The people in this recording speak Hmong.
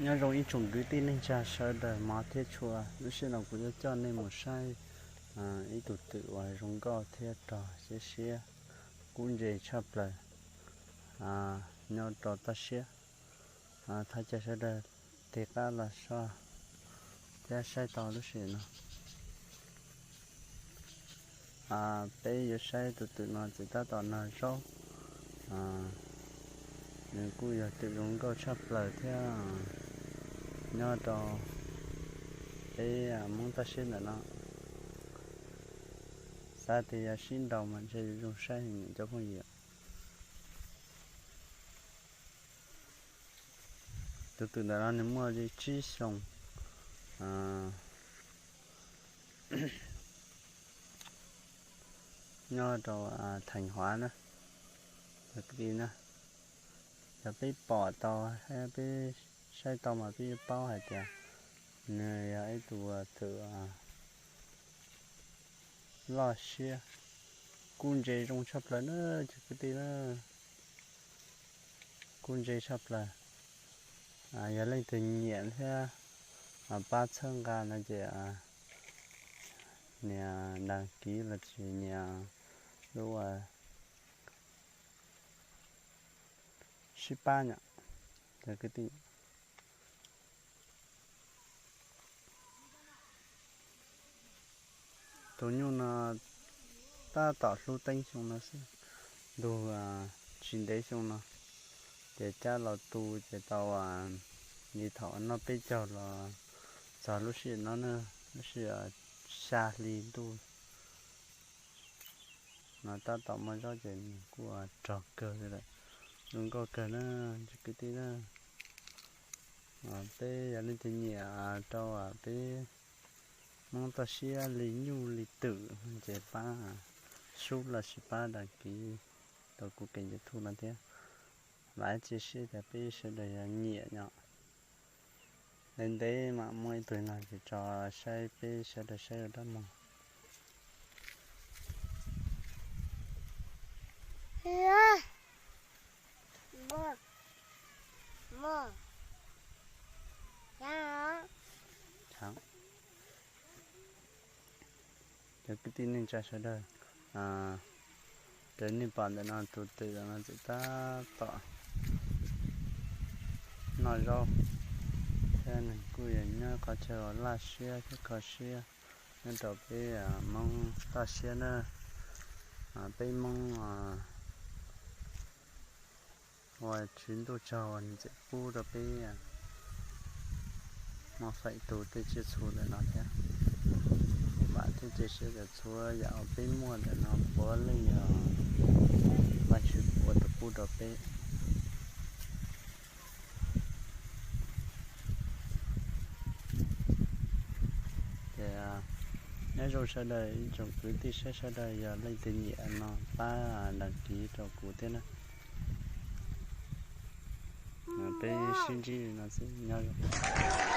Nyob zoo ib tsoom kwv tij neej tsa sawv daws mov thiab tshua, lub sij hawm no kuv yuav coj nej mus saib ib tug twm uas zoo nkauj thiab rog siab siab, kub ntse tshaj plaws, nyob rau toj siab. Thov caw sawv daws tig qab los soj thiab saib tau lub sij hawm no. Peb yuav saib tus twm no txiv tab tom nag zaub. Nws kuj yog twm zoo nkauj tshaj plaws thiab nyob rau peb Hmoob toj siab ntawm no. Xav tias yog sib nraus mas ntshe yuav zoo saib heev cov phooj ywg. Tus twm ntawm no nws muaj li tsib xyoos, nyob rau Theej Huav na, cov kwv tij na. Yog peb pom tau, peb saib tau mas peb yuav paub hais tias nws yog ib tug twm loj siab, kub ntse zoo tshaj plaws na cov kwv tij na. Kub ntse tshaj plaws. Yog leej twg nyiam thiab pab txhawb nqa no ces nias đăng ký los sis nias lub sib pab nyom, cov kwv tij. Tus nyuj no tab tom hlub teeb xyoo no xwb, ntug tsis ntev xyoo no, ces cab los tu ces tau li thaum noj peb caug los txog lub sij hawm no na, lub sij hawm xya hli ntuj no tab tom muaj zaub ces nws kuj rog kawg li lawm, zoo nkauj kawg na cov kwv tij na. Peb yog leej twg nyiam rau peb Hmoob toj siab li nyuj li twm ces pab sub los sis pab đăng ký rau kuv kênh YouTube no thiab. Vam thiab cia siab tias peb sawv daws yuav nyiam nyom. Ntev ntev mam muaj ib tug no ces tso saib peb sawv daws saib ua dab mog. Cov kwv tij neej tsa sawv daws, raws nej pom ntawm no tus twm no txawm tab tom noj zaub thiab nws kuj yog nyob qhov chaw uas laj siab thiab kho siab nyob rau peb Hmoob toj siab na. Peb Hmoob ua tswv ntuj tsaug uas nws tseem pub rau peb muaj feem tus tej tsiaj txhu ntawm no thiab. Vam thiab cia siab tias txhua yam uas peb muaj ntawm no puav leej yog Vajtswv ua tus pub rau peb. Ces nyob zoo sawv daws ib tsoom kwv tij saib sawv daws, yog leej twg nyiam no pab đăng ký rau kuv thiab na. Peb sib ntsib li no xwb, nyob zoo.